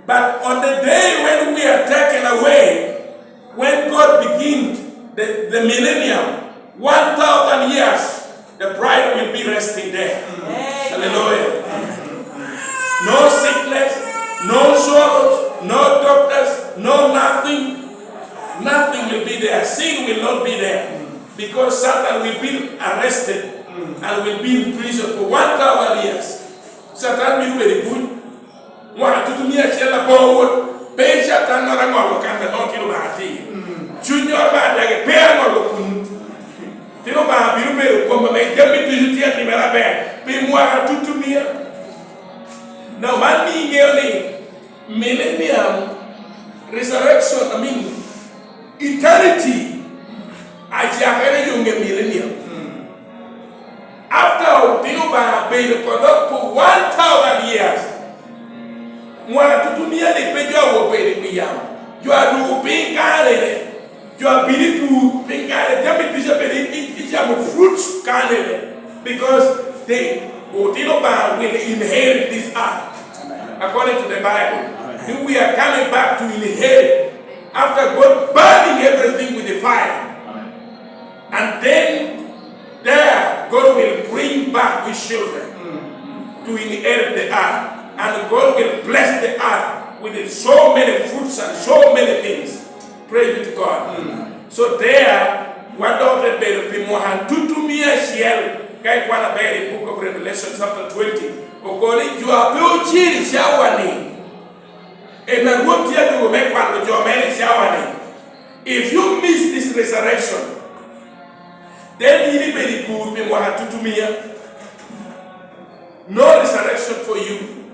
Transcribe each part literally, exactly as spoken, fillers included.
But on the day when we are taken away, when God begins the, the millennium, one thousand years, the bride will be resting there. Hallelujah. No sickness, no sorrows, no doctors, no nothing. Nothing will be there. Sin will not be there. Because Satan will be arrested and will be in prison for one thousand years. Satan will be good. Mwaka tutu mia acel aboŋo wot, pe Catan moro aŋolo kan me ŋolo tino Obaŋa atir. Cuny oro ba adage pe aŋolo kun. Tino Obaŋa bino bedo kom ame jami ducu tye atimere aber pi mwaka tutu mia. Na man mio iŋeo ni millennium resurrection, I mean, eternity acakere yoŋe millennium. After otino Obaŋa bedo kodok for one thousand years, mwaka tutumia ni pe jo a obedo i wi yamo, jo a dwogo piny kanere, jo a bino i pur piny kanere, jami ducu a bedo i, i, i camo fruits kanere, because they, otino Obaŋa will inherit this earth. According to the Bible, we are coming back to inherit after God burning everything with the fire. And then there, God will bring back his children to inherit the earth. And God will bless the earth with so many fruits and so many things. Praise be to God. So there, wan dok ote bedo pi mwaka tutu mia acel, ka ikwano aber i Book of Revelation chapter twenty, okobo ni jo a pe ocer i cawa-ni, en a Rwot tye adwogo me kwano jo mere i cawa-ni. If you miss this resurrection, then in ibedo i bur pi mwaka tutumia. No resurrection for you.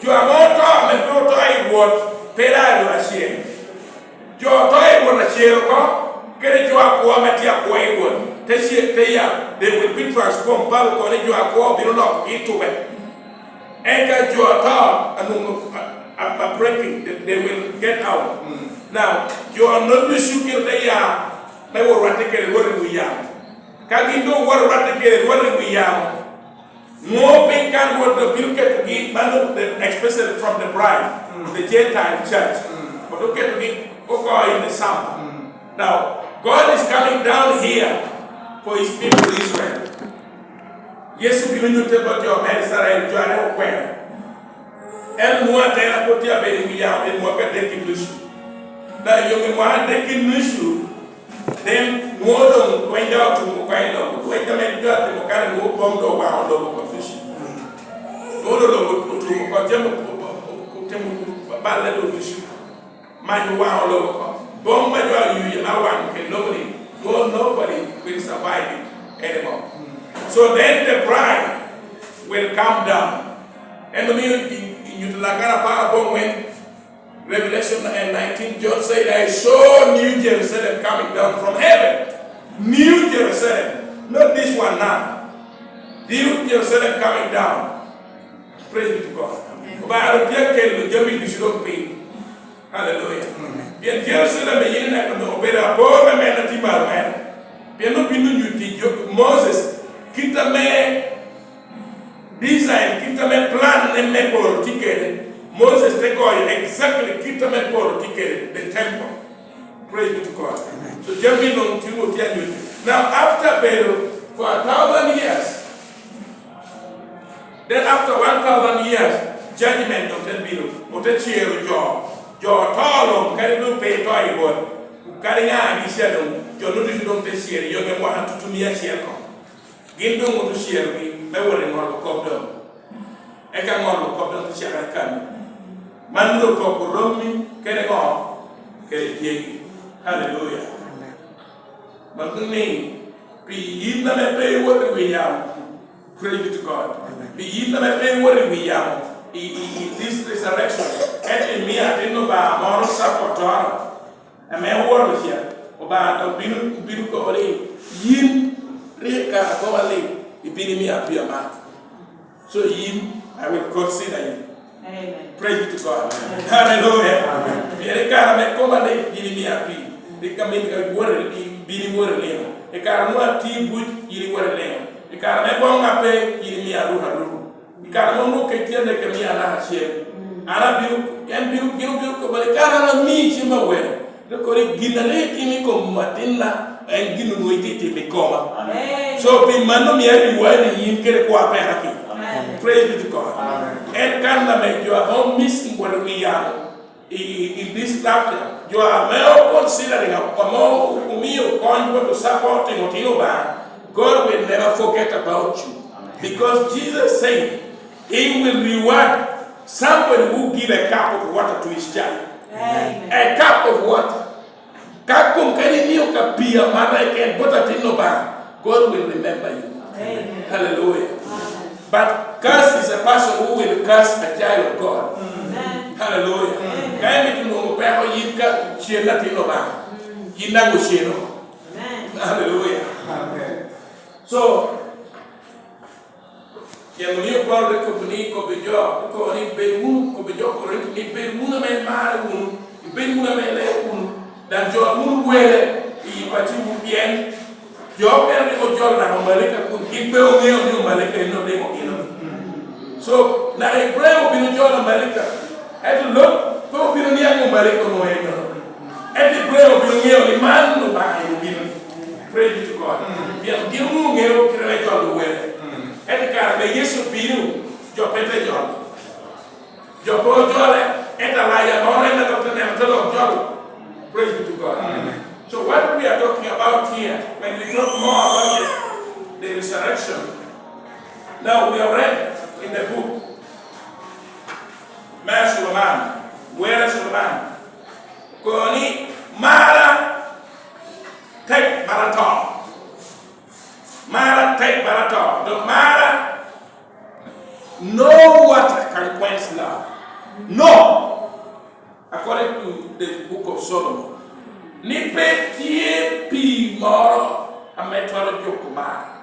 Jo ame oto ame pe oto i Rwot pe daŋ dok acer. Jo oto i Rwot acer oko, kede jo akwo ame tye akwo i Rwot, te cer, te ya, they will be transformed. Paulo okobo ni jo akwo bino lokogi i tube. Eka jo oto anwoŋo a, a, a breaking, they, they will get out. Now, jo-nu ducu gin ote ya me wot rwatte kede Rwot i wi yamo. Ka gin doŋ owoto rwatte kede Rwot i wi yamo, nwoŋo piny kan Rwot doŋ bino ketogi, mano the, especially from the bride, the Gentile church, ote ketogi oko in the summer. Now, God is coming down here for his people Israel. Yecu bino nyutte bot jo mere Icrael, jo a rik okwero. En nwoŋo atera pwod tye abedo i wi yamo pi mwaka adek ki nucu. Daŋ i yoŋe mwaka adek ki nucu, then nwoŋo doŋ lweny daŋ otum oko i lobo. Lweny ame jo atimo kare nwoŋo boŋ doŋ owaŋo lobo oko ducu. Nwoŋo doŋ lobo otum oko, jami o-, o-, o-, otemo balle doŋ ducu. Mac owaŋo lobo oko. Boŋ ma jo a yuye me awaŋo kede lobo-ni, nwoŋo nobody will survive it anymore. So then the bride will come down. En omio i, i, i Nyuto Lakana apar aboŋwen, Revelation nineteen, John said, "I saw New Jerusalem coming down from heaven." New Jerusalem, not this one now. New Jerusalem coming down. Praise be to God. Obaŋa rik tye akelo jami ducu dok piny. Haleluya. Pien Jerucalem a yin ineno doŋ obedo apor me meno tye malo mere. Pien obino nyutti jo, Moses, kit ame design, kit ame plan ne me poro tye kede. Moses te goyo exactly kit ame poro tye kede, the temple. Praise be to God. So jami doŋ tye wot tye anyutti. Now, after bedo for a thousand years, then after one thousand years, judgment doŋ te bino, ote cero jo. Jo oto luŋ, kadi doŋ pe ito i Rwot, kadi ŋa gica doŋ, jo-nu ducu doŋ te cero i yoŋe mwaka tutumia acel oko. Gin doŋ ote cerogi me wot i ŋolo kop doŋ. Eka ŋolo kop doŋ te cakere kanni. Man doŋ kop orommi kede ŋo? Kede dyegi. Haleluya. Mano ni, pi yin ame pe iwoto i wi yamo, praise be to God. Pi yin ame pe iwoto i wi yamo, i, i, i this resurrection, ento imio atin Obaŋa moro support oro, ame owoto ca, Obaŋa dok bino, bino kobo ni, yin rik i kare akoba ni, ibino imio apio amat. So yin, I will consider you. Amen. Praise be to God. Amen. Hallelujah. Amen. Pien i kare ame koma ni yin imio apii, rik amin ka iwoto, ibino iwoto i lino. I kare nwoŋo atye buc, yin iwoto i lino. I kare ame boŋ ape, yin imio aruko aruku. I kare ma onwoŋo kec tye aneke mia naka acel, an abino, en bino, gin obino kobo ni, "Kara an amii cem awene." Te kodi gin a rik itimo i kom atinna, en gin onwoŋo itye timo i koma. Amen. So, pi mano mio ariwa ni yin kede kwa pera ki. Amen. Praise be to God. Amen. En kan ame jo ame omissing what we are. I, i, in this rapture, jo ame o considering, ame omio kony bot support otino Obaŋa, God will never forget about you. Because Jesus said, He will reward somebody who give a cup of water to his child. Amen. A cup of water. Ka kom kadi imio ka pii amarre keken bot atin Obaŋa, God will remember you. Amen. Hallelujah. Amen. But curse is a person who will curse a child of God. Amen. Hallelujah. Amen. Ka imito nwoŋo peko yin ka cen atin Obaŋa, yin daŋ oceno. Amen. Hallelujah. Amen. So, Pien omio Paulo te kobo ni, kobbi jo, te kobo ni, "Bed wunu," kobbi jo Korinto ni, "Bed wunu ame imarre wunu, ibed wunu ame iler wunu, daŋ jot wunu wele i pacciwu, pien jo okene rik ojolo naka omalaika kun gin pe oŋeo ni omalaika en olimo gino." So, naka Ibrahim obino jolo omalaika, ento Lot pe obino niaŋ omalaika onwoŋo en nono. Ento Ibrahim obino ŋeo ni man Obaŋa en obino ni. Praise be to God. Pien gin onwoŋo ŋeo kite me jolo wele. Ento i kare ame Yecu obino, jo pe te jolo. Jo pe ojole, ento alaya moro en adok te neno te dok jolo. Praise be to God. Amen. So what we are talking about here, when we talk more about the, the resurrection, now we have read in the book, Mary Solomon, Wele Solomon, kono ni, "Mara tek bala to. Mara tek bala to. Dok mara, no water can quench love." No, according to the book of Solomon, ni pe tye pii moro ame twero juko mar.